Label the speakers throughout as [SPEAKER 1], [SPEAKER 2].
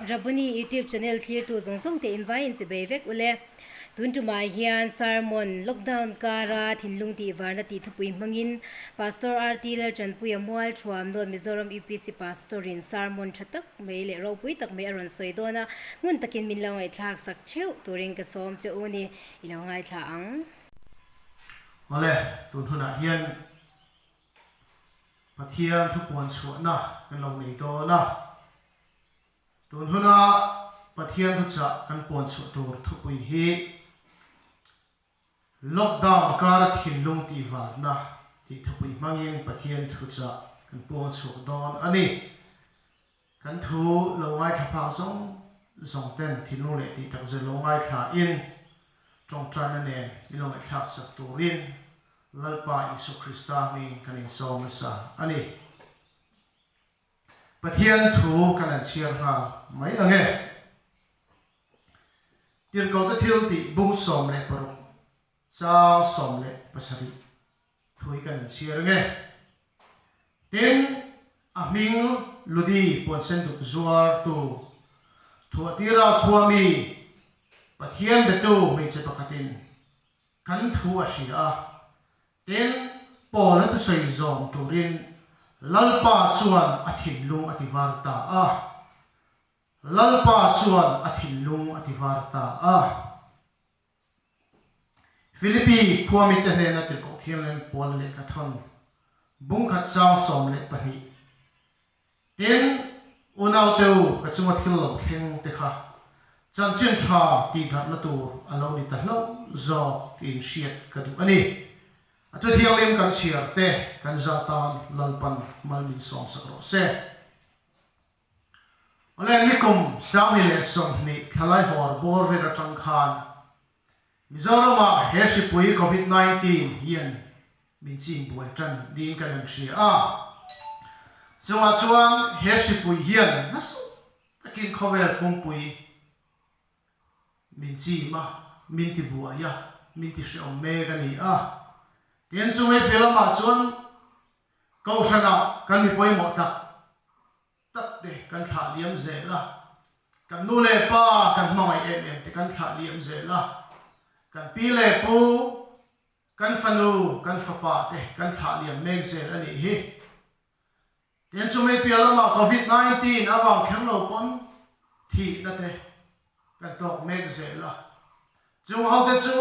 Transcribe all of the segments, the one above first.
[SPEAKER 1] Rabuni YouTube channel thlirtu zawng zawng te invai in chibei vek ule. Tun tumah hian sermon, Lockdown kara thinlung tih varna tih thupui hmangin Pastor RT Laltanpuia Mual Thuam North Mizoram UPC Pastor in sermon tha tak mai leh ropui tak mai a rawn sawi dawn a, ngun takin min lo ngaihthlak sak theuh turin ka sawm che u ni, i lo ngaithla ang.
[SPEAKER 2] Awle, tun hunah hian Pathian thupuan chhuahna kan lo nei dawn a. Tun huna Pathian thuchah kan puan chhuah tur thupui hi Lockdown kara thinlung tihvarna tih thupui hmangin Pathian thuchah kan puang chhuak dawn a ni. Kan thu lo ngaithla phak zawng zawng ten thinlung leh tih takzet lo ngaithla in tawngtaina nen min lo ngaihthlak sak turin Lalpa Isua Krista hming kan insawm nasa a ni. Pathian thu kan han chhiar nghal mai ang e. Tirhkohte thil tih bung 16 chang 17 thu hi kan han chhiar ang e. Tin, a hming Ludi puansen duk zuartu Thuahtira khua mi Pathian betu hmeichhe pakhatin kan thu a hria a, Tin, Paula thusawi zawm turin Lalpa chuan a thinlung a ti var ta a. Lalpa chuan a thinlung a ti var ta a. Philippi khuamite hnena tirhkoh thianghlim Paula lehkha thawn bungkhat chang 12. Tin, unaute u, ka chunga thil lo thleng te kha chanchin tha tihdarhna tur a lo ni ta hlauh zawk tiin hriat ka duh a ni. A thu thianghlim kan chhiar te kan za tan Lalpan mal min sawmsak rawh se. Awle, nikum 2020 thlalai hawr bawr vel atang khan Mizoramah he hripui Covid 19 hian min ching buai tan niin kan han hria a. Chungah chuan he hripui hian nasa takin khawvel pumpui min chim a, min ti buai a, min ti hreawm mek a ni a. Tin, chumai piah lamah chuan Kohhranah kan mi pawimawh tak tak te kan thlah liam zel a, kan nu leh pa kan hmangaih em em te kan thlah liam zel a, kan pi leh pu, kan fanu, kan fapa te kan thlah liam mek zel a nih hi. Tin chumei piah lamah Covid 19 avang kher lo pawn thihna te kan tawk mek zel a, chung ho te chu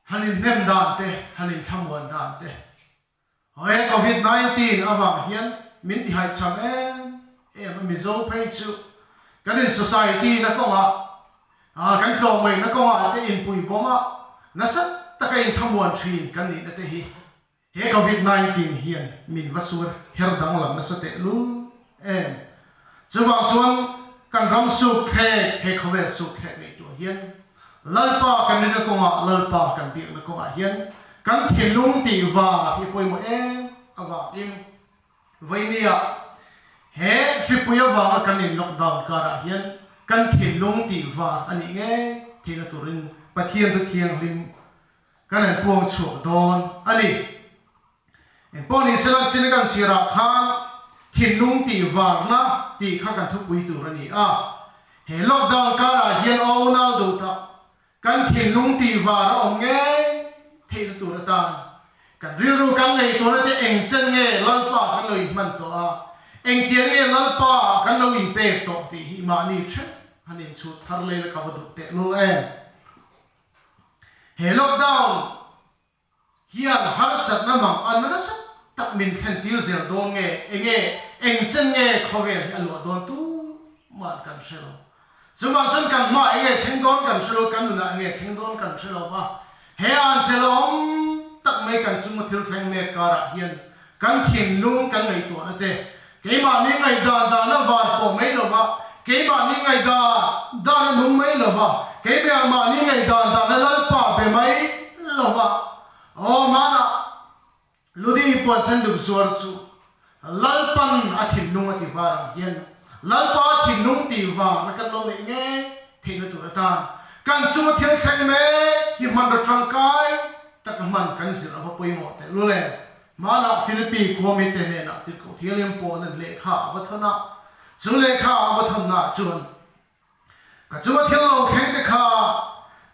[SPEAKER 2] han inhnem dan te, han inthlamuan dan te He Covid 19 avang hian min ti haihchham em em a, Mizo phei chu kan in society na kawngah kan tlawmngaihna kawngah te inpui bawm a, nasa taka inthlamuan thin kan nihna te hi he Covid 19 hian min va sur her danglam nasa tehlul em. Chuvang chuan kan ram sukthlek, he khawvel sukthlek ngaihtuah hian Lalpa kan rinna kawngah, Lalpa kan biakna kawngah hian kan thinlung tih var hi pawimawh em avangin Vainia he hripui avanga kan in lockdown karah hian kan thinlung tih var a nih ngei theihna turin Pathian thu thianghlim kan han puang chhuak dawn a ni. Engpawh ni sela chin kan chhiarah khan thinlung tih varna tih kha kan thupui tur a ni a. He lockdown karah hian aw nau duh tak kan thinlung tih var a awm ngei theihna tur atan kan rilru kan ngaihtuahna te eng chen nge Lalpa kan lo inhman tawh a, engtiang nge Lalpa kan lo inpek tawh tih hi mahni theuh han inchhut thar leila ka va duh tehlul em. He lockdown hian harsatna mang a nasa tak min thlen tir zel dawn nge, enge, eng chen nge khawvel hi a luah dawn tumah kan hre lo. Chuvang chuan kan hmaah enge thleng dawn kan hre lo, kan nunah enge thleng dawn kan hre lo va, he an hre lo awm tak mai kan chunga thil thleng mek karah hian kan thinlung kan ngaihtuahna te keimahni ngaihdan dana var pawh mai lo va, keimahni ngaihdan dana nung mai lo va, keimahni ngaihdan dana Lalpa be mai lo va, aw hmanah Ludi puansen duk zuar chu Lalpan a thinlung a ti var ang hian Lalpa thinlung tih varna kan lo neih ngei theihna tur atan kan chunga thil thleng mek hi hmanraw tangkai taka hman kan zir a va pawimawh tehlul em. Hmanah Philippi khuamite hnenah Tirhkoh Thianghlim pawh nan lehkha a va thawn a. Chu lehkha a va thawnnaah chuan ka chunga thil lo thleng te kha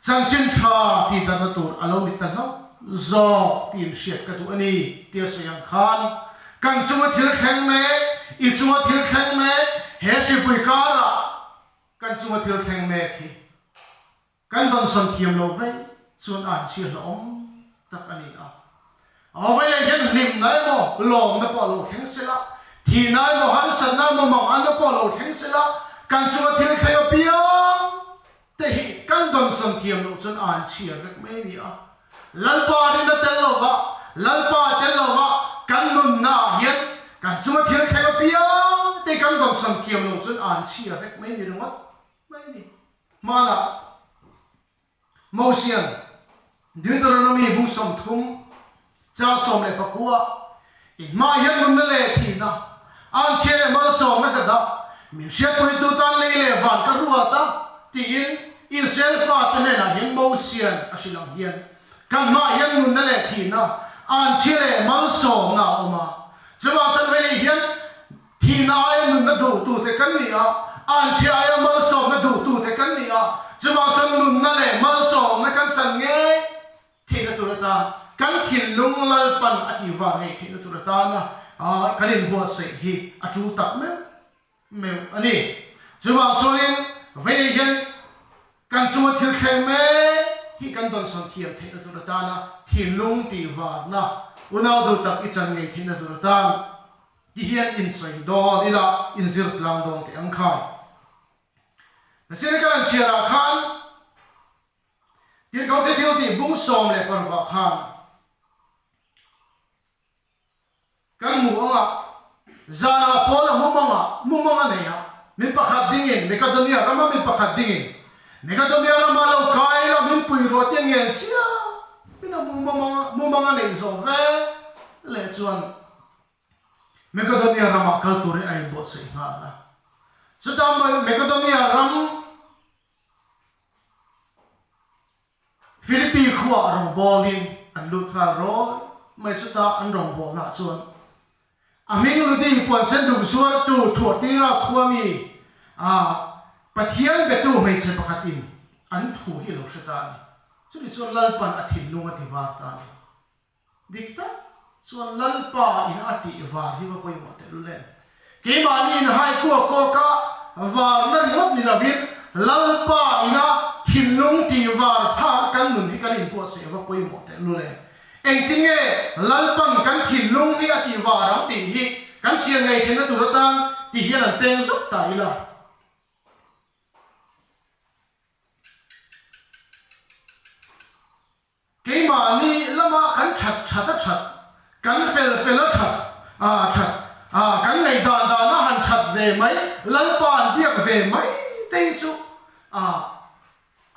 [SPEAKER 2] chanchin tha tih danna tur a lo ni ta hlauh zawk tiin hriat ka duh a ni tia sawi ang khan kan chunga thil thleng mek, i chunga thil thleng mek, he hripui karah kan chunga thil thleng mek hi Kan dawnsawn thiam lo vei chuan an chhia hlauhawm tak a ni a. A vei leh hian hlimna emaw lawmna pawh a lo thleng se la, thihna emaw harsatna emaw manganna pawh a lo thleng se la, kan chunga thil thleng apiang te hi kan dawnsawn thiam loh chuan an chhia vek mai a ni a. Lalpa rin a tel lova, Lalpa a tel lova kan nunna ah hian kan chunga thil thleng apiang te hi kan dawnsawn thiam loh chuan an chhia vek mai a ni ringawt mai a ni. Hmanah Mosian Deuteronomy bung 30 chang 19 In hmah hian nunna leh thihna, anchhia leh malsawmna ka dah, min hriatpuitu tan lei leh van ka ruat a, tiin Israel fate hnenah hian Mosian a hrilh ang hian, Kan hmah hian nunna leh thihna, anchhia leh malsawmna a awm a. Chuvang chuan vei hian Thihna aia nunna duhtute kan ni a, anchhia aia malsawmna duhtute kan ni a, chuvang chuan nunna leh malsawmna kan chan ngei theihna tur atan, kan thinlung Lalpan a tih vang ngei theihna tur atana kan inbuatsaih hi a tul tak meuh meuh a ni. Chuvang chuanin vei hian kan chunga thil thleng mek hi kan dawnsawn thiam theihna tur atana thinlung tih varna unau duh tak i chan ngei theihna tur atan Ti hian in sawi dawn ila in zir tlang dawn teh ang khai. Nasir ka lan chhiar ah khan Tirhkohte thil tih bung 16 ah khan kan hmu ang a, zan ah Paul a mumang ah mumang a nei a, mi pakhat ding in Mekadonia ram a mi pakhat ding in Mekadonia ram ah lo kai ila min pui ruah te ngen chiah in a mumang a neih zawh ve leh chuan Makedonia ramah kal turin a inbuatsaih nghal a. Chutah Makedonia ram Philippi khuaah rawngbawlin an lut nghal rawi mai. Chutah an rawngbawlnaah chuan a hming Ludi puansen duk zuartu Thuatira khua mi Pathian betu hmeichhe pakhatin an thu hi a lo hre ta a ni. Chutih chuan Lalpan a thinlung a tivar ta a ni. Dik tak chuan Lalpa in a tih var hi va pawimawh teh lul em? Keimahni in hai kuak kuak a varna ringawt ni lovin Lalpa in a thinlung tih var phak kan nun hi kan inbuatsaih va pawimawh teh lul em? Engtin nge Lalpan kan thinlung hi a tih var ang tih hi kan chian ngei theihna tur atan ti hian an peng zauh ta ila. Keimahni lama kan that that a that, kan fel fel a that a that, a kan ngaihdan dan a han that ve mai, Lalpa an biak ve mai te hi chu a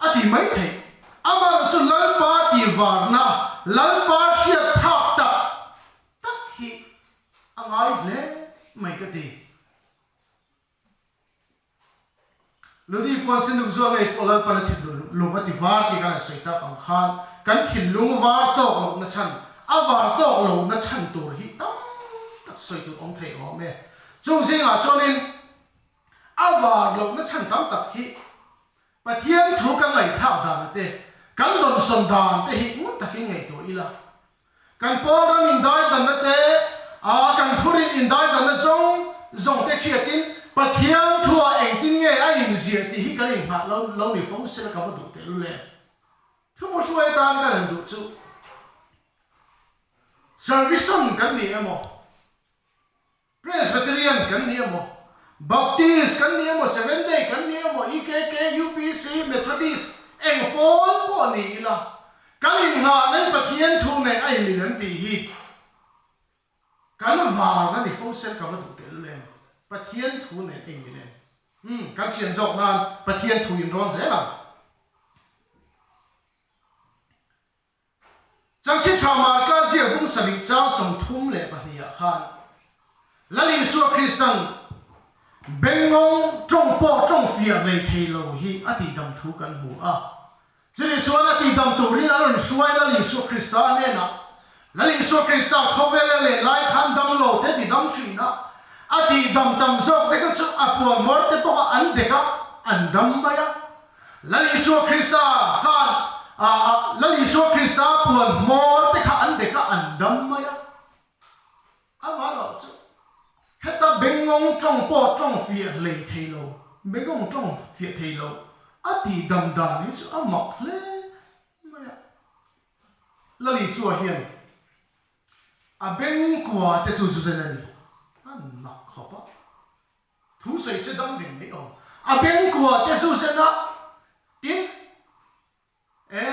[SPEAKER 2] a ti mai theih. Amaherawhchu chu Lalpa tihvarna, Lalpa hriat phak tak tak hi a ngai hle mai ka ti. Ludi puan sinuk zual ngei pawh Lalpan a thinlung a ti var tih kan han sawi tak ang khan kan thinlung var tawk lohna chhan, a var tawk lohna chhan tur hi tam tak sawi tur awm thei awm e. Chung zingah chuanin a var lohna chhan tam tak hi Pathian thu kan ngaihthlak dan te, kan dawnsawn dan te hi ngun takin ngaihtuah ila. Kan pawl ram indaidanna te, a kan thurin indaidanna zawng zawng te hriatin Pathian thuah engtin nge a inziah tih hi kan inghah lo lo ni fo sela ka va duh tehlul em. Thuhmu hruai atan kan han duh chu Servison kan ni emaw? Presbyterian kan ni emaw, Baptist kan ni emaw, Seventh Day kan ni emaw, EKK, UPC, Methodist, eng pawl pawh ni ila, kan inngahna hi Pathian thu nen a inmil em tih hi kan varna ni fo sel ka va duh tehlul em? Pathian thu nen a inmil em? Umm, kan chian zawk nan Pathian thu in rawn zel ang. Changchhi tha Marka ziak bung 7 chang 32 ah khan Lal Isua Kristan bengngawng tawng pawh tawng fiah lei thei lo hi a tihdam thu kan hmu a. Chutih chuan a tihdam turin an rawn hruai Lal Isua Krista hnenah Lal Isua Krista khawvel a len lai khan dam lo te tidam thin a. A tih dam tam zawk te kha chu a puan hmawr te pawh a an dek a, an dam mai a. Lal Isua Krista khan a Lal Isua Krista puan hmawr te kha an dek a, an dam mai a. Amah erawh chu heta bengngawng tawng pawh tawng fiah hlei thei lo, bengngawng tawng fiah thei lo a tih dam dan hi chu a mak hle mai a. Lal Isua hian A beng kua te chu zu zen a ni. A nak khawp a. Thu sawi se dam ve mai awm. A beng kua te zu zen a, tin, e,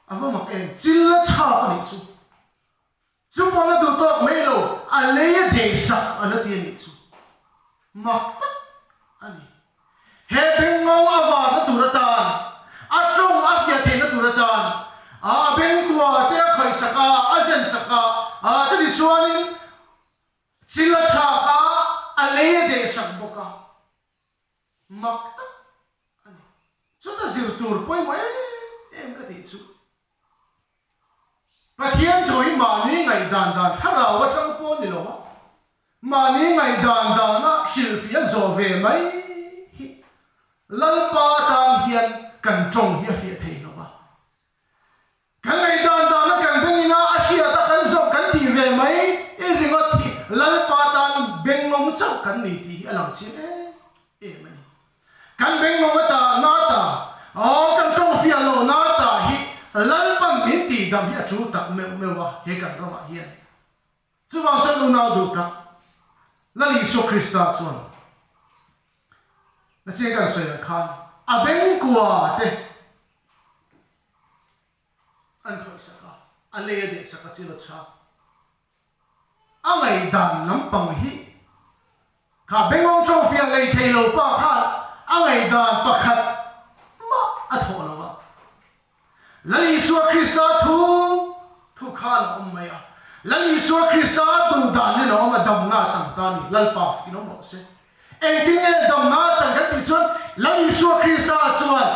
[SPEAKER 2] a va mak em, chil a chhak a nih chu. Chu pawh la duh tawk mai lo, a lei a deh sak a la ti a nih chu. Mak tak a ni. He beng ngo a varna tur atan, a tawng a fiah theihna tur atan, a beng kua te a khawih sak a, a zen sak a, chuti chuanin chil a chhak a, a lei a deh sak bawk a. Mak tak a ni. Chuta zir tur pawimawh em em ka tih chu. Pathian thu hi mahni ngaihdan dan thlarau atang pawh ni lo a, mahni ngaihdan dana hrilhfiah zawh ve mai hi Lalpa tan hian kan tawng hi a fiah thei lo a. Kan ngaihdan dana kan bengina a hriat a kan zawh kan tih ve mai i ringawt hi Lalpa tan bengngawng chauh kan ni tih hi a lang chiang em em a ni. Kan bengmawng ata nata aw kan tawng fiah lo nata hi Lalpan min tih dam hi a tul tak meuh meuh a he kan ramah hian. Chuvang chuan unau duh tak Lal Isua Krista chuan na chiang kan sawi ang khan a bengkua te an khawih sak a, a lei a deh sak a chil a chhak. A ngaihdan lampang hi kha Bengawng Tawngfiah lei thei lo pa khan a ngaihdan pakhat mah a thawh lo a. Lal Isua Krista thu thu khan a awm mai a. Lal Isua Krista duhdan in a awm a, damna a chang ta a ni. Lalpa in awm rawh se. Engtin nge damna a chan kan tih chuan Lal Isua Krista chuan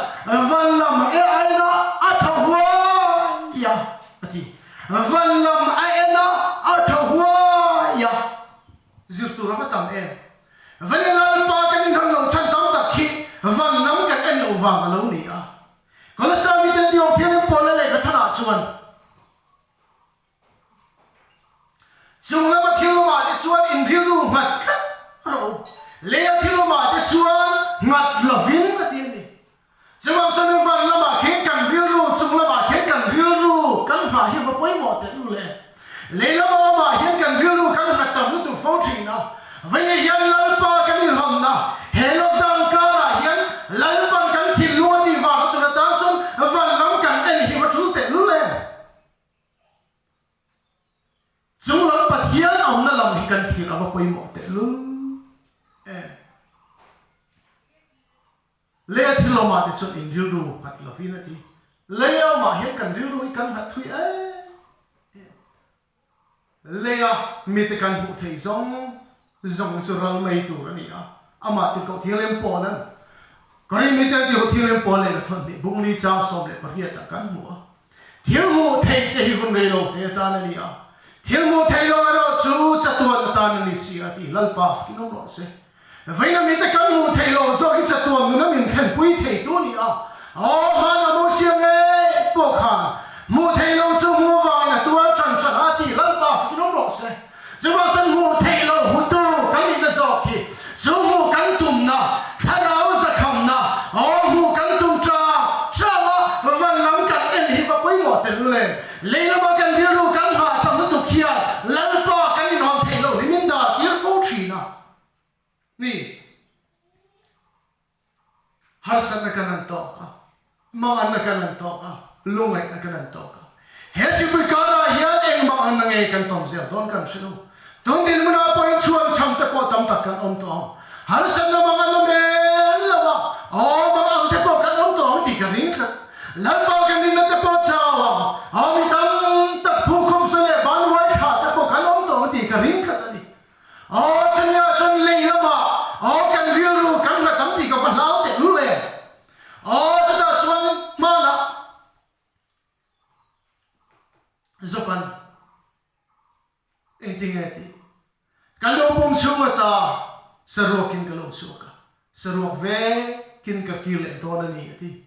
[SPEAKER 2] van lam e aina a tha huai a a ti. Van lam a en a, a tha huai a. Zir tur a va tam em? Vani Lalpa kan inham loh chhan tam tak hi van lam kan en loh vang a lo ni a. Kolosai miten Diawk Thianghlim Pawla lehkha thanah chuan, Chung lama thil awmah te chuan in rilru nghat tlat rawh u. Leia thil awmah te chuan nghat lovin a ti a ni. Chuvang chuan van lamah khian kan rilru, chung lamah khian kan rilru kan nghah hi va pawimawh teh lu le. Lei lama awmah hian kan rilru kan nghat tam lutuk fo thin a. Vawini hian Lalpa kan inhawnna he lockdown karah hian Lalpan kan thinlung a tih vang a tur atan chuan van lam kan en hi va tul teh lul em? Chung lam Pathian awmna lam hi kan thlir a va pawimawh teh lul em? Lei a thil awmah te chuan in rilru nghat lovin a ti. Lei a awmah hian kan rilru hi kan nghat thui em em. Lei a mite kan hmuh theih zawng zawng chu ral mai tur a ni a, amah tirhkoh thianghlim pawl an Korin mite an tirhkoh thianghlim pawl leh thawhnih bungli chang 18 ah kan hmu a. Thil hmuh theih te hi hun rei lo te atan a ni a, thil hmuh theih lo erawh chu chatuan atan a ni si a ti Lalpa fakin awm rawh se. Veina mite kan hmuh theih loh zawk hi chatuan nuna min thlenpui thei tu ni a, aw hmana Mosia ngei pawh khan hmuh theih loh chu hmuh vangin a tuar tan tan a ti Lalpa fakin awm rawh se. Chuvang chuan hmuh theih loh hmutu kan nihna zawk hi chu hmuh kan tumna, thlarau zakhamna, aw hmuh kan tum ta chau a, van lam kan en hi va pawimawh tel lu le. Lei lama kan rilru kan nghah tham lutuk hian Lalpa kan inhawn theih loh hi min dah tir fo thin a ni. Harsatna kan an tawk a, manganna kan an tawk a, lungaihna kan an tawk a. He hripui karah hian eng manganna nge kan tawm zel dawn kan hre lo. Tun dinhmunah pawhin chhuan chham te pawh tam tak kan awm tawh ang. Harsatna manganna men lo a, aw mangang te pawh kan awm tawh ang tih ka ring tlat. Lalpa kan rinna te pawh chau ang, aw mi tam tak phukhawm sawi leh banhuai thla te pawh kan awm tawh ang tih ka ring tlat a ni. Aw chumi ah chuan lei lamah aw kan rilru kan nghat ang tih ka va hlau teh lul em. Aw chutah chuan hmanah Zopan engtin nge tih kan lo pum chhung ata. Saruakin ka lo chhuak a, saruak vekin ka kir leh dawn a ni, a ti.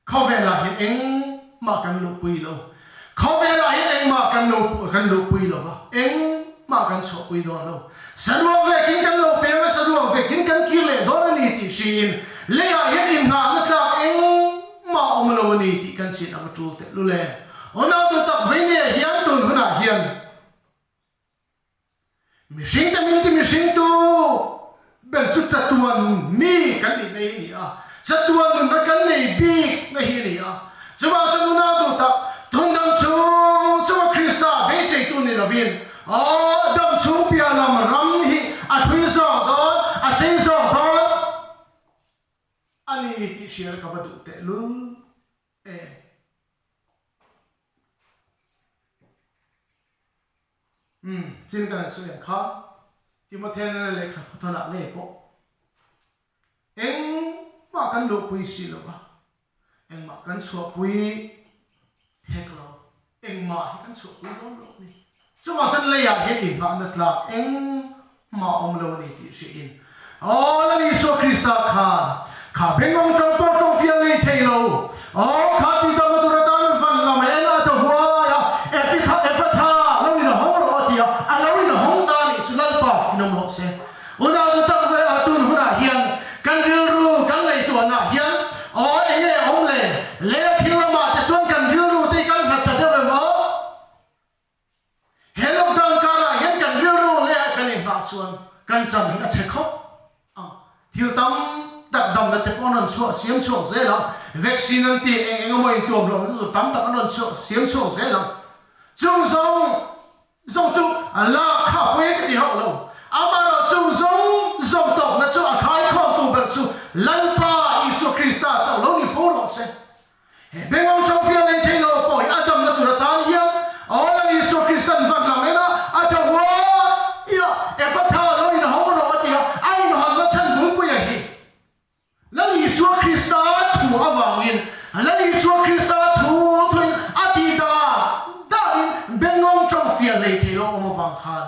[SPEAKER 2] Khawvelah hian engmah kan luhpui lo. Khawvelah hian engmah kan lo kan luhpui lo va, engmah kan chhuahpui dawn lo. Saruak vekin kan lo peng a, saruak vekin kan kir leh dawn a ni tih hriin leiah hian inngahna tlak engmah a awm lo a ni tih kan chin a va tul tehlul e. Unau duhtak veinia hian tun hunah hian Mihring te min ti mihring tu ber chu chatuan mi kan nih na hi a ni a, chatuan nunna kan nei bik na hi a ni a. Chuvang chuan nuna duh tak, tun dam chung chunga Krista beiseitu ni lovin, aw dam chung piah lam ram hi a thui zawk dawn, a sei zawk dawn a ni tih hrial ka va duh tehlul em. Umm, chin kan an sawi ang kha, Timothea nena lehkha khawthawnah ngei pawh engmah kan luhpui si lo va, engmah kan chhuahpui hek lo, engmah hi kan chhuahpui dawn lo a ni. Chuvang chuan leiah hian inghahna tlak engmah awm lo a ni tih hriain Aw Lal Isua Krista khan kha bengawng tang pawh tawng fiah lei thei lo, aw kha ti dam a tur atan van lam a en a ta huai a, Efitha Efatha lo in a hawng rawh a ti a, a lo in a hawng ta nih chu Lalpa finom rawh se. Unau nu tak ve a tun hunah hian kan rilru kan ngaihtuahna hian aw enge awm le, lei a thil lamah te chuan kan rilru te hi kan nghat ta deuh em aw? He lockdown karah hian kan rilru leh kan inhmah chuan kan cham hi a chhe khawp ang. Thil tam tak damna te pawh an rawn chhuah siam chhuak zel ang. Vaccine an tih eng eng emaw intuam hlawm na tur tam tak an rawn chhuah siam chhuak zel ang. Chung zawng zawng chu lak kha pui ka ti hauh lo. Amaherawh chung zawng zawng tawkna chu a khaikhawmtu ber chu Lalpa Isua Krista chauh lo ni fo rawh se. He bengawng chawngfiah lei thei lo pawh hi a damna tur atan hian aw Lal Isua Kristan van lam en a, a tha huai a, Efatha lo in hawng rawh a ti a, a inhawnna chhan bulpuia hi Lal Isua Krista thu avangin Lal Isua Krista thu thuin a ti dan danin bengawng chawngfiah lei thei lo awm avang khan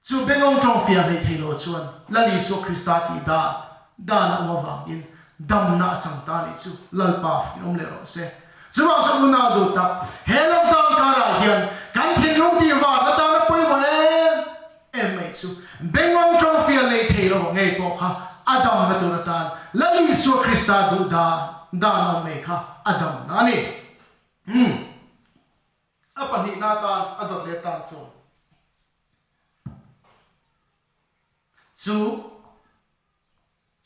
[SPEAKER 2] Chu bengawng tawngfiah hlei thei lo chuan Lal Isua Krista tih dan dan a awm avangin damna a chang ta nih chu Lalpa fing awm leh rawh se. Chuvang chuan unau duh tak, he lockdown karah hian kan thinlung tih var atana pawimawh em em mai chu bengawng tawngfiah lei thei lo a ngei pawh kha a damna tur atan Lal Isua Krista duh dan dan awm mai kha a damna a ni. Umm. A pahnihna atan a dawt leh tan chuan Chu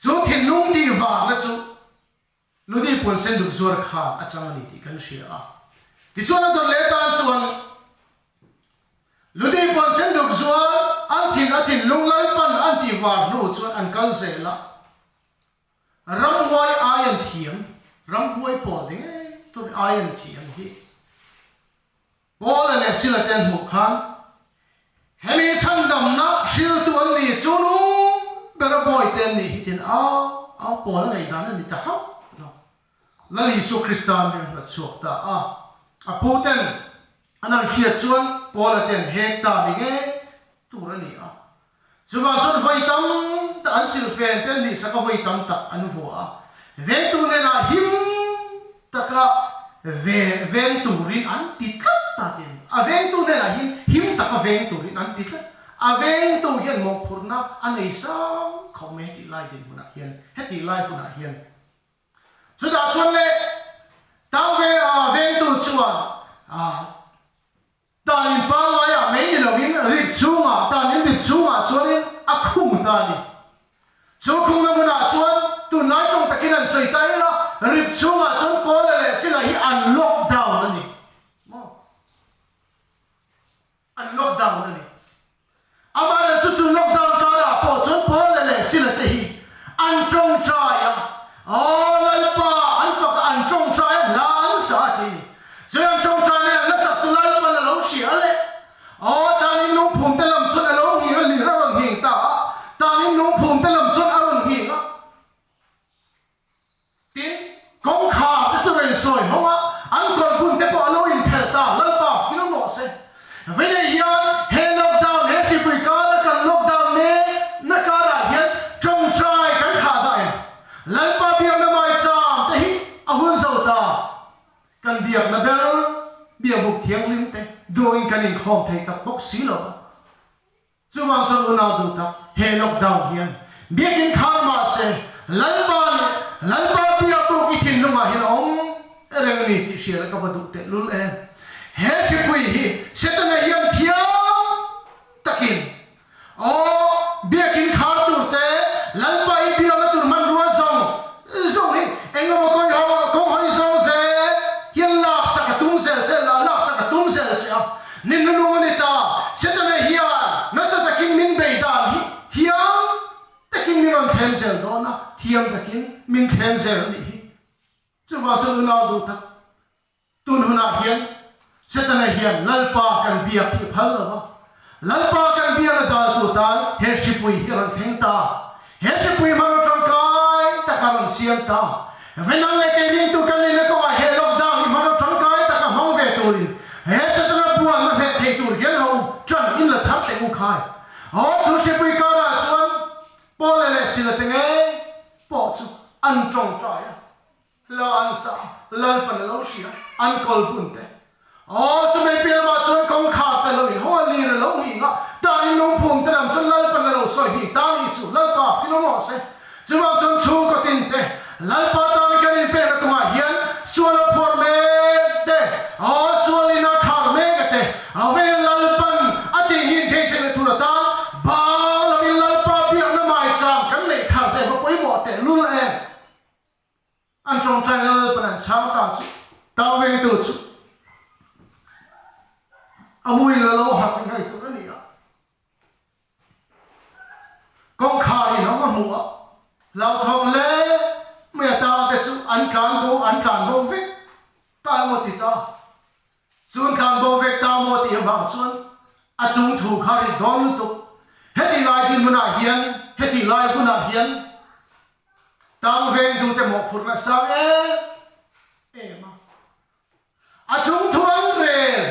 [SPEAKER 2] chu thinlung tih vangna chu Ludi puan sen duk zuar khan a chang a ni tih kan hria a. Tichuan a dawt leh tan chuan Ludi puan sen duk zuar an thin a thinlung Lalpan an tih var hnu chuan an kal zel a. Ramhuai ai an thiam, ramhuai pawl ni ngei tur ai an thiam hi Paula leh Sila te an hmuh khan hemi chhandamna hriltu an ni chu nung bera bawi te an nih hi tiin au au Paula ngaihdan a ni ta hauh lo. Lal Isua Krista an ring hlat chhuak ta a, a pu ten an han hriat chuan Paula ten hek ta ni ngei tur a ni a. Chuvang chuan vawi tam tak an silhfen te an hlihsak a, vawi tam tak an vuah a. Vengtu hnenah him taka ve veng turin an ti tlat ta ti a ni. A vengtu hnenah hian him taka veng turin an ti tlat. A vengtu hian mawhphurhna a nei sang khawp mai hetih lai dinhmunah hian, hetih lai hunah hian. Chutah chuan le tang ve vengtu chuan Tan in pangaiah mai ni loin rit chhungah, tan in rit chhungah chuanin a khung ta a ni. Chu khungna hmunah chuan tunlai tawng takin an sawi ta ila, rit chhungah chuan Paula leh Sila hi an lock down a ni. Maw? An lock down a ni. Amaherawhchu chu chu lockdown karah pawh chuan Paula leh Sila te hi an tawngtai a, Aw Lalpa, an fak a, an tawngtai a, hla an sa a ti. Chuan an tawngtai leh an hla sak chu Lalpan a lo hria a le. Aw, tanin lungphum te lam chuan a lo nghing a, lir a rawn nghing ta a, tanin lungphum te lam chuan a rawn nghing a. Tin, kawngkhar te chu rawn sawi hawng a, an kawr bun te pawh a lo inphelh ta, Lalpa fir rawh se. Vene hian he. Kan biakna ber biakbuk thianghlim te duangin kan inkhawm thei tak bawk si lo a. Chuvang chuan unau duh tak he lockdown hian biakin khar mah se Lalpa leh Lalpa biakbuk i thinlungah hian a awm reng a ni tih hriat a ka va duh tehlul em. He hripui hi Setana hian thiam takin Aw, biakin khar tur te, Lalpa i biakna tur hmanrua zawng zawng hi engemaw kawi kawng hawi zawng zel hian laksak a tum zel che la, laksak a tum zel che a, ni hnulung a ni ta. Setana hian nasa takin min bei dan hi thiam takin min rawn thlem zel dawn a, thiam takin min thlem zel a nih hi. Chuvang chuan unau duh tak Tun hunah hian Setana hian Lalpa kan biak hi a phal lo a, Lalpa kan biakna daltu tan he hripui hi a rawn thleng ta. He hripui hmanraw tangkai tak a rawn siam ta. Venang leh kei ringtu kan nihna kawngah he lockdown hi hmanraw tangkai tak a hmang ve turin he Setana buanna hmeh thei tur hian ho tan in la thar teh u khai. Aw chu hripui karah chuan Paula leh Sila te ngei pawh chu an tawngtai a. Hla an sa, Lalpan a lo hria, an kawl bun te. Aw, chumei piah lamah chuan kawngkhar te lo inhawng a, lir a lo nghing a, tan in lungphum te lam chuan Lalpan a lo sawi hing ta ni chu, Lalpa fing rawh se. Chuvang chuan chhungkaw tin te, Lalpa tan kan inpekna kawngah hian sual a phuar mek te, aw, sual in a khar mek a te, a vel Lalpan a tih nghin thei theihna tur atan bang lovin Lalpa biakna maichang kan neih thar te va pawimawh tehlul em. An tawngtai Lalpan an chhang ta chu tang vengtu chu a muin la lo hak in hai tur a ni a. Kawngkhar in awm a hmu a, hlauthawng hle mai a tang te chu an tlan bo an tlan bo vek ta emaw ti ta. Chun tlan bo vek ta maw tih avang chuan a chung thu kha rit dawn lutuk. Heti lai dinhmunah hian heti lai hunah hian Tang vengtute mawhphurhna sang em em a, a chung thu an rel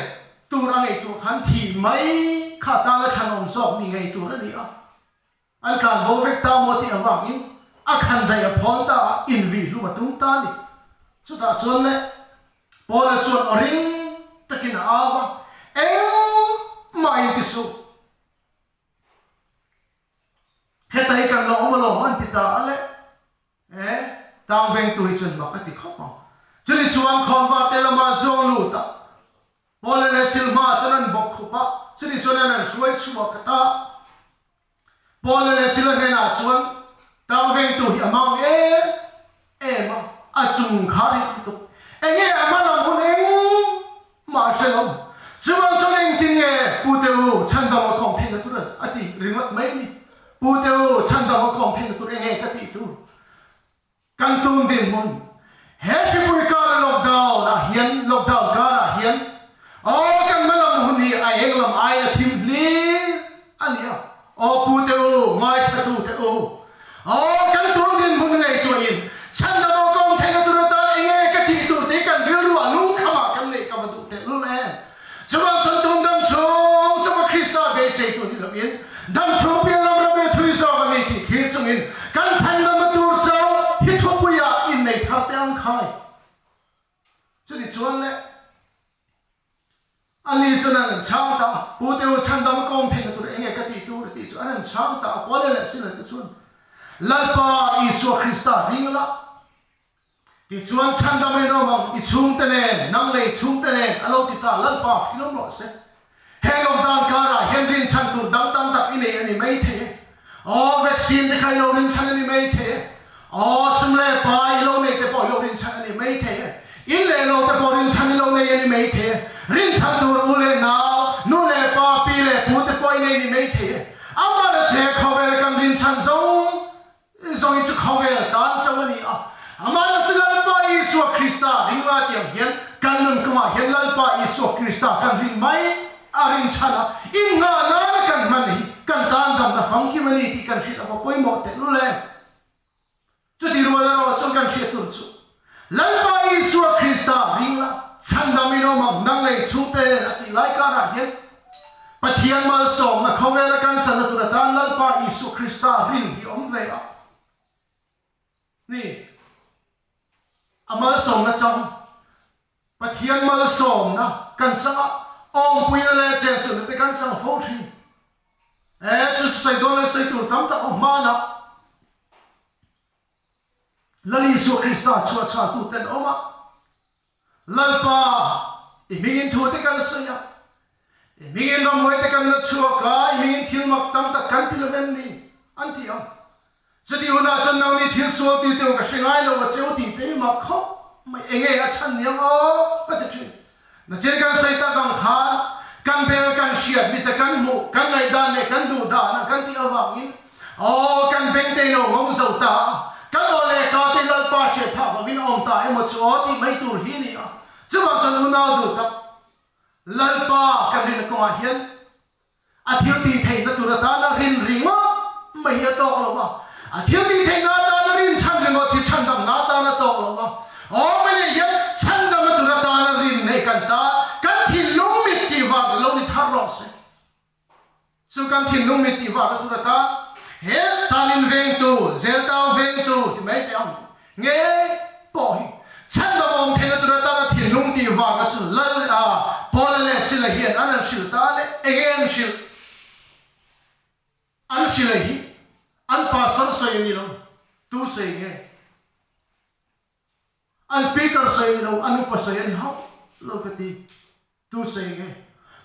[SPEAKER 2] tur a ngaihtuah khan thih mai kha tana thlanawm zawk ni ngei tur a ni a, an tlan bo vek ta maw tih avangin a khan daih a phawn ta a, invih hlum a tum ta a ni. Chutah chuan le Paula chuan aw ring takin a au a, Engmah in ti suh. Heta hi kan lo awm alawm an ti ta a le. E, tang vengtu hi chuan mak a ti khawp ang. Chuni chuan khawnvar te lama zawng lut a, Paula leh Silhma chuan an bawk khup a, chuni chuan an an hruai chhuak a ta. Paula leh Sila hnenah chuan tang vengtu hi a mang em em a, a chung kha rit lutuk. Enge a hma lam hun eng mah a hre lo. Chuvang chuan engtin nge Pu Te U chhandam a khawm theihna tur a ti ringawt mai ni. Pu Te U chhandam a khawm theihna tur enge ka tih tur? Kan tun dinhmun he hripui kara lockdown ah hian lockdown karah hian aw kan hma lam hun hi a eng lam aiin a thim hlir a ni a. Aw Pu Te U, ngaithlatu te u, aw kan tun dinhmun ngaihtuahin chhandam aw kawng theihna tur atan enge ka tih tur tih kan rilru ah lungkhamah kan neih ka va duh tehlul em. Chuvang chuan tun dam chhung chunga Krista beisei tu ni loin dam chhung pian lam ram e thui zawk a ni tih thlir chungin kan chhandamna tur chauh hi thupuiah innei thar te ang khai. Chuni chuan le ani chuan an an chhang ta a, Pu Teu chhandam kawng theihna tur enge ka tih tur tih chu an an chhang ta a, Kuala leh Sila te chuan Lalpa Isua Krista ring la, Tichuan chhandam in awm ang, i chhungte nen, nang leh i chhungte nen, a lo ti ta, Lalpa fing awm rawh se. He lockdown karah hian rinchhan tur dang tam tak i nei a ni mai thei e. Aw, vaccine te kha i lo rinchhan a ni mai thei e. Aw, sum leh pa i lo nei te pawh i lo rinchhan a ni mai thei e. In leh lo te pawh rinchhan i lo nei a ni mai thei e. Rinchhan tur u leh nau, nu leh pa, pi leh pu te pawh i nei ni mai thei e. Amah che khawvel kan rinchhan zawng Zawng hi chu khawvel tan chauh a ni a, amah chu Lalpa Isua Krista ringa tiang hian kan nun kawngah hian Lalpa Isua Krista kan rin mai a rinchhan a, innghah nana kan hman hi kan tan damna famkim a ni tih kan hriat ava pawimawh tehlul em? Chuti rual erawh chuan kan hriat tur chu Lalpa Isua Krista ring la, chhandam in awm ang, nang lei chhungte nen a tih lai karah hian Pathian malsawmna khawvela kan channa tur atan Lalpa Isua Krista rin hi awm ve a ni. A malsawmna chang. Pathian malsawmna kan chang a, awmpuina leh chenchilhna te kan chang fo thin. E, chu sawi dawn leh sawi tur tam tak a hman a. Lal Isua Krista chhuahchhuahtu ten awm a, Lalpa, i hmingin thu te kan sawi a, i hmingin ramhuai te kan la chhuak a, i hmingin thil mak tam tak kan ti lo vem ni? an ti ang. Chuti hunah chuan nangni thil sual ti teu ka hre ngai lo a cheu tih te hi mak khawp mai, enge a chhan niang aw ka ti thin. Nachin kan sawi tak ang khan kan beng kan hriat, mite kan hmuh, kan ngaihdan leh kan duh dan a kan tih avangin aw kan beng te ilo ngawng zo ta a, kan aw leh ka te Lalpa hriat phak lovin a awm ta emaw chu aw tih mai tur hi a ni a. Chuvang chuan unau duh tak Lalpa kan rinna kawngah hian A thil tih theihna tur atana rin ringawt mai hi a tawk lo va, a thil tih theihna atana rin chhan ringawt hi chhandamna atan a tawk lo va. Aw mai leh hian chhandamna tur atana rin nei kan ta, kan thinlung mit tih vang lo ni thar rawh se. Chu kan thinlung mit tih vangna tur atan he tanin vengtu, zeltau vengtu ti mai teh ang Nge pawh hi chhandam awm theihna tur atana thinlung tih vanga chu Lal a Paula leh Sila hian an an hrilh ta le enge an hrilh? An hrilh hi an pastor sawi a ni lo, tu sawi nge? An speaker sawi a ni lo, an upa sawi a ni hauh lo ka ti. Tu sawi nge?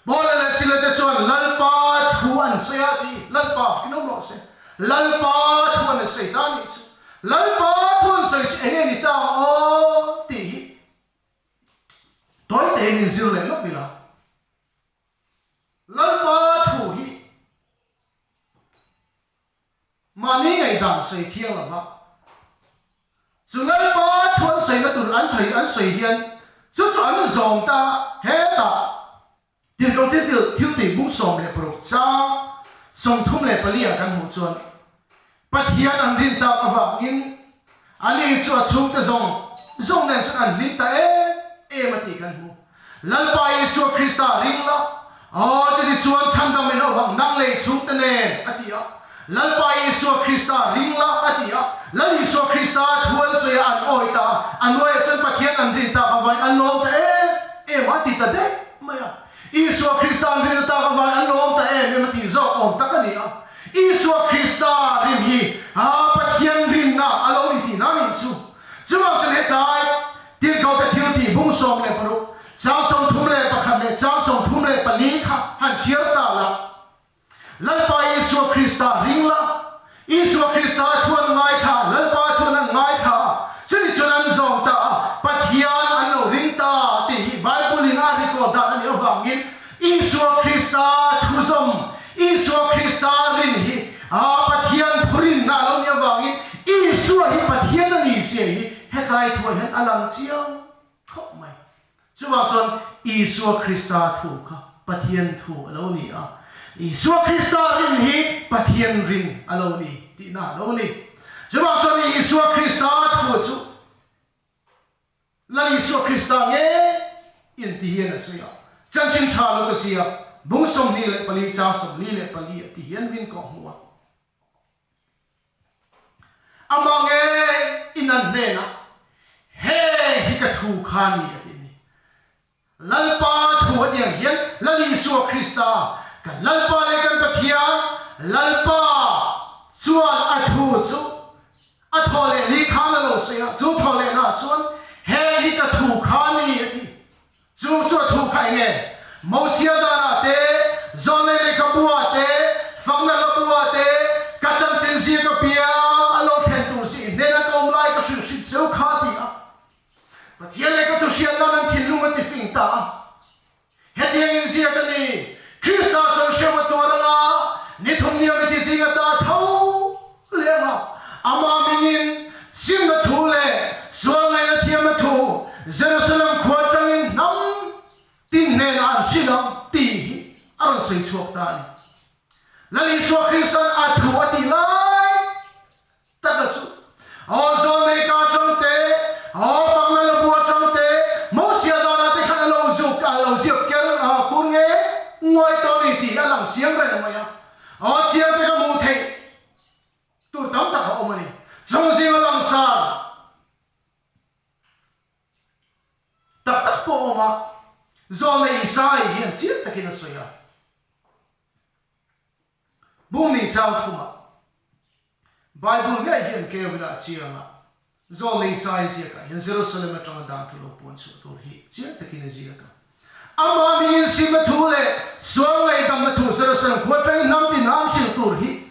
[SPEAKER 2] Paula leh Sila te chuan Lalpa thu an sawi a ti. Lalpa fkin awm rawh se. Lalpa thu an sawi ta anih chu. Lalpa thu an sawi chu enge ni ta ang aw tih hi tawi tein inzir leh lawk ila. Lalpa thu hi mahni ngaihdan sawi thiang lo va, chu Lalpa thu an sawina tur an thei an sawi hian chu chu an zawm ta hetah Tirhkoh thil thil tih bung 16 chang 34 ah kan hmuh chuan Pathian an rin tak avangin ani chu a chhungte zawng zawng nen chuan an hlim ta em em a tih kan hmu. Lalpa Isua Krista ring la, aw chuti chuan chhandam in awm ang nang lei chhungte nen, a ti a. Lalpa Isua Krista ring la, a ti a. Lal Isua Krista thu an sawi a, an awi ta a. A hnuaiah chuan Pathian an rin tak avangin an lawm ta em em a, a ti ta daih mai a. Isua Krista an rin tak avangin an lawm ta em em a tih zawk awm tak a ni a. Isua Krista rin hi Pathian rinna a lo ni tihna a nih chu. Chuvang chuan hetlai Tirhkohte thil tih bung 16, chang 31 leh chang 34 kha han chhiar ta la. Lalpa Isua Krista ring la, Isua Krista thu an ngaithla, Lalpa thu an ngaithla a, chumi chuan an zawm ta a, Pathian an lo ring ta tih hi Bible-in a record dan a nih avangin Isua Krista thu zawm, Isua Krista rin hi Pathian thu rinna a lo nih avangin Isua hi Pathian a ni zia hi hetlai thuah hian a lang chiang khawp mai. Chuvang chuan Isua Krista thu kha Pathian thu a lo ni a, Isua Krista rin hi Pathian rin a lo ni tihna a lo ni. Chuvang chuan Isua Krista thu chu Lal Isua Krista nge in ti hian a sawi a, chanchin tha lo ka sia, bung 24 chang 44 a ti hian min kawh hmu a. Amah nge in an hnenah, Heng hi ka thu kha ni a ti ni. Lalpa thu a tiang hian Lal Isua Krista, kan Lalpa leh kan Pathian, Lalpa chuan a thu chu a thaw leh ni khan a lo sawi a, chu thaw lehnaah chuan, Heng hi ka thu kha ni a ti. Chu chu a thu kha eng nge? Mosia danah te, Zawlnei lehkhabuah te, Fakna hlabuah te, ka chanchin zia ka piang a lo thlen tur si i hnena ka awm lai ka hrilh hrilh cheu kha ti a. Pathian lehkha thu hriat nan an thinlung a tifing ta a. Hetiang in ziak a ni, Krista chuan hrem a tuar anga ni thum nia mithi zing ata tho leh anga amah mingin simna thu leh sual ngaihna thiamna thu Jerusalem khua atangin hnam tin hnenah an hrilh ang tih hi a rawn sawi chhuak ta a ni. Lal Isua Kristan a thu a tih lai Taka chu, aw zawlnei ka atang te, aw fakna labu atang te, Mosia danah te khan a lo zuk, a lo ziak ker a, kur nge ngawi tawh a ni tih a lang chiang reng mai a. Aw chiang te ka hmuh theih tur tam tak a awm a ni. Chung zinga langsar tak tak pawh a awm a. Zawlnei Isai hian chiang takin a sawi a. Bung nih chang thumah Bible ngei hian keu ila a chiang a, Zawlnei Isai ziakah hian Jerusalem atanga dan thu lo puan chhuah tur hi chiang takin a ziak a. Amah mingin simna thu leh sual ngaihdamna thu Jerusalem khua atangin hnam tin an hrilh tur hi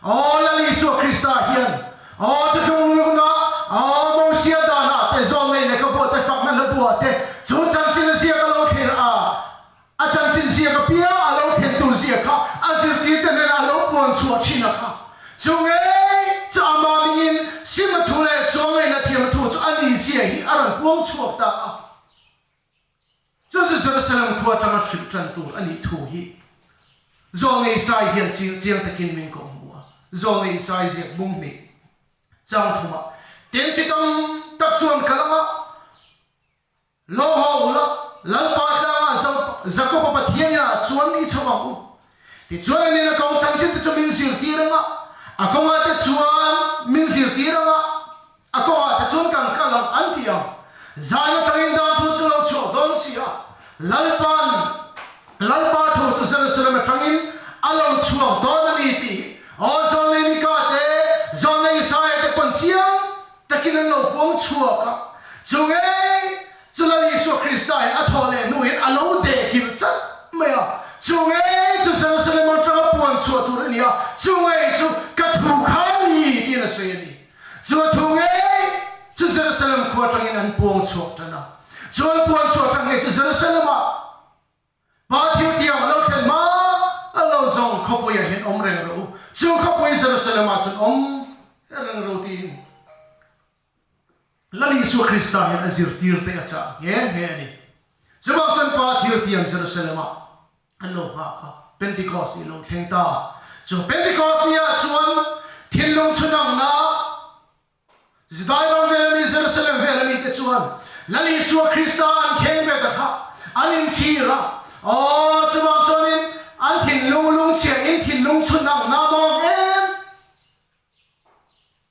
[SPEAKER 2] Aw Lal Isua Krista hian Aw thuthlung lungna Aw Mosia danah te zawlnei leh ka buah te fakna hla buah te chu chanchin a ziak a lo thlen a A chanchin ziak apiang a lo thlen tur zia kha a zirtirte hnenah a lo puan chhuah thin a kha. Chu ngei chu ama mingin Sima thu leh Suangaina thiama thu chu a ni zia hi a rawn puang chhuak ta a. Chu chu Jerusalem khua atanga hrilh tan tur a nih thu hi Zawlnei Isai hian chiang takin min kawhhmuh a. Zawlnei Isai ziak bung hnih chang thumah, Tin chi tam tak chuan kal anga, Lo haw ula, Lalpa tlangah Jakoba Pathian inah chuan i chho ang u. Tichuan a nena kawng changchin te chu min zirtir ang a, a kawngah te chuan min zirtir ang a, a kawngah te chuan kan kal ang, an ti ang. Zan atangin dan thu chu lo chhuak dawn si a, Lalpa'n Lalpa thu chu Jerusalem atangin a lo chhuak dawn a ni tih Aw Zawlnei Mika te, Zawlnei Isaiah te pawn chiang takin an lo puang chhuak a, chu ngei chu Lal Isua Krista in a thawh leh hnuin a lo deh kilh chat mai a, chu ngei chu Jerusalem atanga puan chhuah tur a ni a, chu ngei chu ka thu kha a ni tiin a sawi a ni. Chu a thu ngei chu Jerusalem khua atangin an puang chhuak tan a, chu an puan chhuah tang ngei chu Jerusalem-ah Pa thil tiang a lo thlen hma a lo zawng khawpui ah hian awm reng rawh u, chu khawpui Jerusalem ah chuan awm reng rawh u tiin Lal Isua Krista hian a zirtir te a chah nghe nghe a ni. Chuvang chuan Pa thil tiang Jerusalem ah an lo nghak a, Pentecost ni lo thleng ta. Chu Pentecost ni ah chuan thinlung chhunangna Judai ram vel ami, Jerusalem vel ami te chuan Lal Isua Krista an kheng ve ta kha an inchhir a. Aw, chuvang chuanin an thinlung lungchhia in thinlung chhun ang na mawng em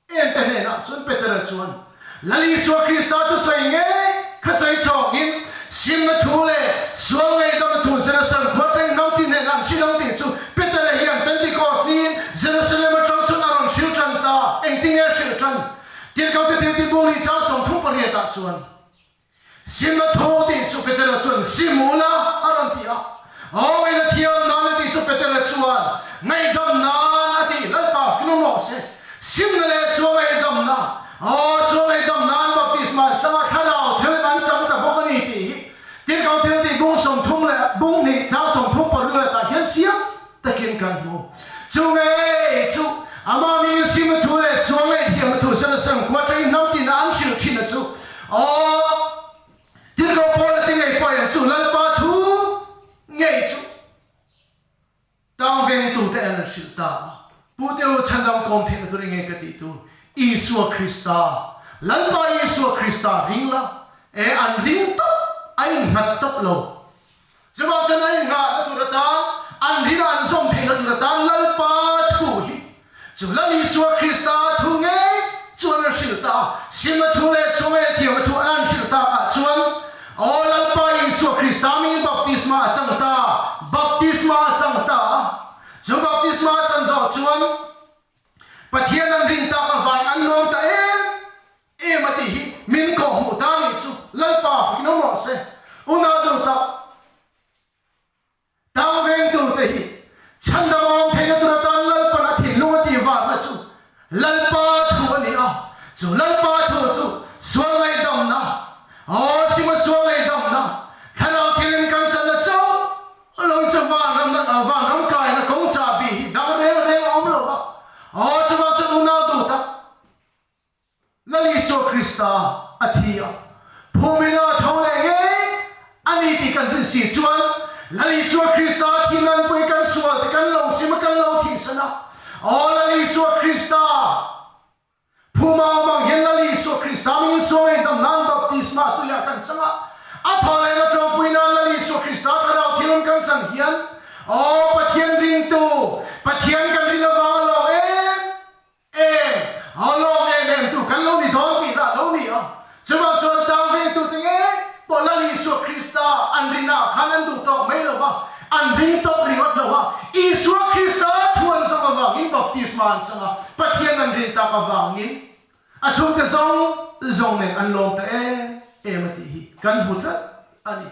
[SPEAKER 2] em te hnenah chuan Petera chuan Lal Isua Krista thusawi ngei kha sawi chhawngin Simna thu leh sual ngaihdamna thu Jerusalem khua atangin hnam tin hnenah an hrilh ang tih chu Petera hian Pentecost niin Jerusalem atang chuan a rawn hrilh tan ta. Engtin nge a hrilh tan? Tirhkohte thiltih bung nih chang 38 ah chuan Simna thu tih chu Petera chuan sim ula a rawn ti a. Aw ngaihna thiam nan a tih chu Petera chuan ngaihdam nan a ti. Lalpa hrinawm rawh se. Simna leh sual ngaihdamna, aw, sual ngaihdam nan baptisma changa thlarau thilin an chang ta bawk a ni tih hi Tirhkoh thiltih bung 30 leh bung hnih chang 38 ah hian chiang takin kan hmu. Chu ngei chu amah mingin simna thu leh sual ngaihthiamna thu Jerusalem khua atangin hnam tina an hrilh thin a chu, aw, Tirhkoh Paula te ngei pawh hian chu Lalpa thu ngei chu Tang vengtute an an hrilh ta a, Pu te u chhandam kawm theihna tur enge ka tih tur? Isua Krista, Lalpa Isua Krista ring la, e an ring tawp, a innghat tawp lo. Chuvang chuan a innghahna tur atan, an rin a an zawm theihna tur atan Lalpa thu hi chu Lal Isua Krista thu ngei chuan an hrilh ta a, Sima thu leh Chhungaia thiama thu an hrilh takah chuan, Aw Lalpa Isua Krista mingin baptisma a chang ta, baptisma a chang ta a, chu baptisma a chan zawh chuan Pathian an rin tak avangin an lawm ta em em a tih hi min kawhhmuh ta nih chu Lalpa fakin awm rawh se. Unau duh tak. Tang vengtute hi chhandam a awm theihna tur atan Lalpan a thinlung a tih varna chu Lalpa thu a ni a, chu Lalpa thu chu sual ngaihdamna, aw sima sual ngaihdamna, thlarau thilin kan channa chauh lo chu vanram vanram kaina kawng chahbi hi dang reng reng a awm lo va, aw chuvang chuan unau duh tak. Lal Isua Krista a thi a, phumina a tho leh ngei a ni tih kan rin si chuan Lal Isua Krista a thi nan pawhin kan sual te kan lo sim a, kan lo thihsan a. Aw Lal Isua Krista, phuma awm ang hian Lal Isua Krista mingin sual ngaihdam nan baptisma tuiah kan chang a, a tho lehna tawngpui nan Lal Isua Krista thlarau thilum kan chan hian aw Pathian ringtu, Pathian kan rin avang a lawm em Em, a lawm em em tu kan lo ni dawn tih dah lo ni a. Chuvang chuan tang vengtute nge pawh Lal Isua Krista an rinna ah An ring tawp ringawt lo a, Isua Krista thu an zawng avangin baptisma an chang a, Pathian an rin tak avangin a chhungte zawng zawng nen an lawm ta em em a tih hi kan hmu tlat a ni.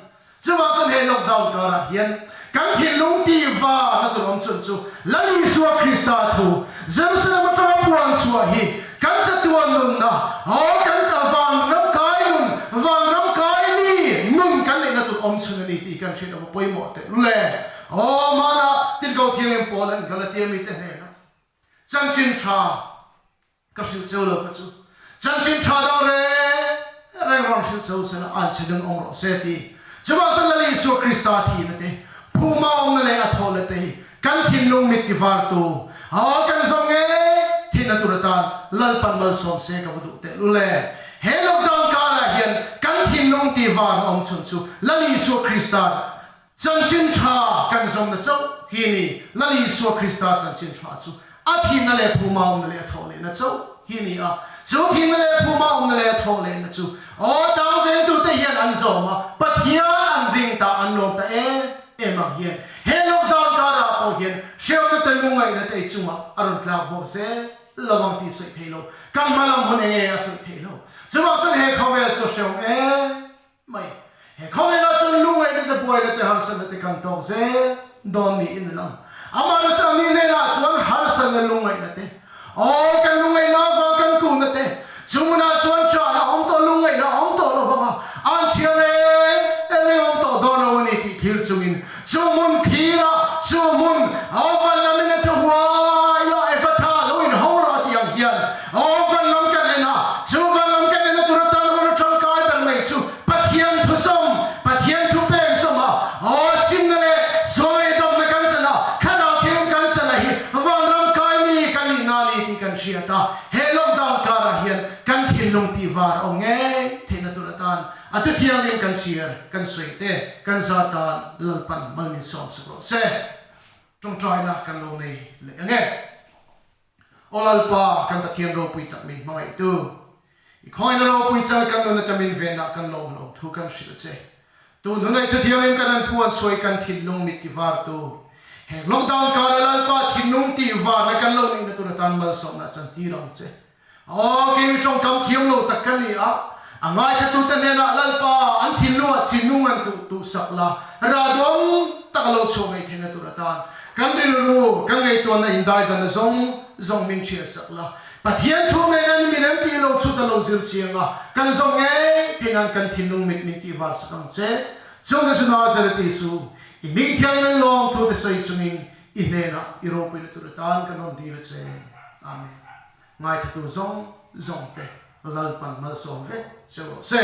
[SPEAKER 2] Chuvang chuan he lockdown karah hian kan thinlung tih va na tur awm chhun chu Lal Isua Krista thu Jerusalem atanga puan chhuah hi kan chatuan nunna, aw kan vanram kai nun, vanram kai mi nun kan neihna tur awm chhun a ni tih kan hriat ava pawimawh teh lul e. Aw hmanah Tirhkoh Thianghlim Paul-a'n Galatia mite hnenah chanchin tha Ka hrilh cheu lo kha chu chanchin tha dang reng reng rawn hrilh cheu sela an chhe dang awm rawh se ti. Chuvang chuan Lal Isua Krista thihna te, phuma awmna leh a thawhna te hi kan thinlung mit tivartu a kan zawm ngei theihna tur atan Lalpan malsawm se ka va duh teh lul e. He lockdown karah hian kan thinlung tivar awm chhun chu Lal Isua Krista Chanchin tha kan zawmna chauh hi ni. Lal Isua Krista chanchin tha chu a thihna leh phuma awmna leh a thawh lehna chauh hi ni a. Chu thihna leh phuma awmna leh a thawh lehna chu aw tang vengtute hian an zawm a, Pathian an ring ta, an lawm ta em em ang hian he lockdown karah pawh hian hriamna te lungngaihna te i chungah a rawn tlak bawk zel lo ang tih sawi thei lo. Kan hma lam hun enge a sawi thei lo. Chuvang chuan he khawvel chu hreawm em mai. He khawvelah chuan lungngaihna te, buaina te, harsatna te kan tawk zel dawn niin a lang. Amaherawhchu a mi hnenah chuan harsatna lungngaihna te, aw kan lungngaihna avang kan kuhna te, chung hunah chuan chahna a awm tawh, lungngaihna a awm tawh lo vang a, an chhiar reng reng awm tawh dawn lo a ni tih thlir chungin chu hmun thirah, chu hmun aw van lamin a thu huai a, Efatha lo inhawng rawh a tih ang hian Aw van lam kan en a, chu van lam kan en a tur atan rawn a tangkai ber mai chu Pathian thu sawm, Pathian thu peng sawm a, aw simna leh sawi dawmna kan chan a, thlarau thilin kan chan a hi vanram kai mi kan nih na ni tih kan hriat a, he lockdown karah hian kan thinlung tih var a awm ngei theihna tur atan a tu thiangin kan chhiar, kan sawi te, kan za tan Lalpan mal min sawm sak rawh se. Tawngtaina kan lo nei leh ang e. Aw Lalpa, kan Pathian ropui tak min hmangaihtu, i khawina ropui chal kan nun ata min venah kan lawm lo thu kan hrilh a che. Tun hunei thuthianghlim kan an puan sawi kan thinlung mit tivartu, heng lockdown kara Lalpa thinlung tihvarna kan lo neihna tur atan malsawmna chan tir ang che. Aw, keimi tawngkam thiam lo tak ka ni a, a ngaithlatute hnenah Lalpa an thinlungah chinung an tuh tuh sak la, rah duang tak a lo chhuah ngei theihna tur atan kan rilru, kan ngaihtuahna indaidanna zawng zawng min hriat sak la. Pathian thu ngei an mi rem tih lo chhut a lo zir chiang a, kan zawng ngei theih nan kan thinlung mit min tih var sak ang che. Chung te chu Nazareth Isu, i hming thiangin an lawm thu te sawi chungin i hnenah i ropuina tur atan kan rawn dil a che. Amen. Ngaithatu zawng zawng te Lalpan malsawm vek che rawh se.